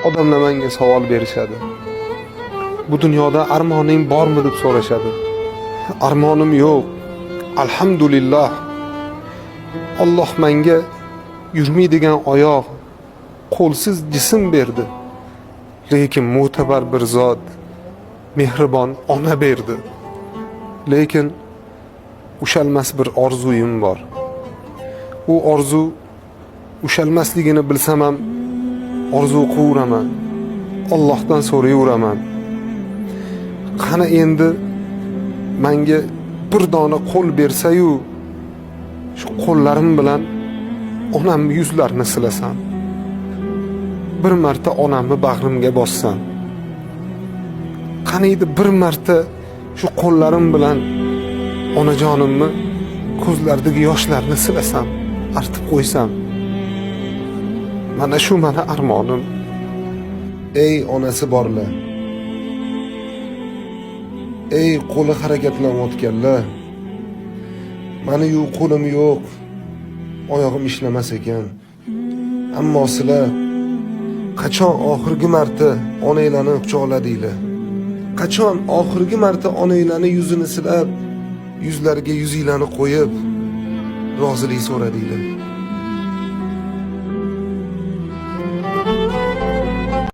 Odamlar menga savol berishadi. Bu dunyoda armoning bormi deb so'rashadi. Armonim yo'q. Alhamdulillah. Alloh menga yurmaydigan oyoq, qo'lsiz jism berdi. Lekin mo'tabar bir zot, mehribon ona berdi. Lekin ushalmas bir orzuyim bor. U orzu ushalmasligini bilsam ham orzu qilveraman. Allohdan so'rayveraman. Qani endi menga bir dona qo'l bersa-yu, shu qo'llarim bilan onamni yuzlarini silasam. Bir marta onamni bag'rimga bossam. Qani edi bir marta shu qo'llarim bilan onajonimni ko'zlaridagi yoshlarni silasam, artib qo'ysam. Mana shu mani armonim. Ey onasi borlar. Ey qo'li harakatlanayotganlar. Mani yu qo'lim yo'q. Oyog'im ishlamas ekan. Ammo sizlar qachon oxirgi marta onanglarni quchoqladinglar? Qachon oxirgi marta onanglarni yuzini silab, yuzlariga yuzinglarni qo'yib, rozilik so'radinglar?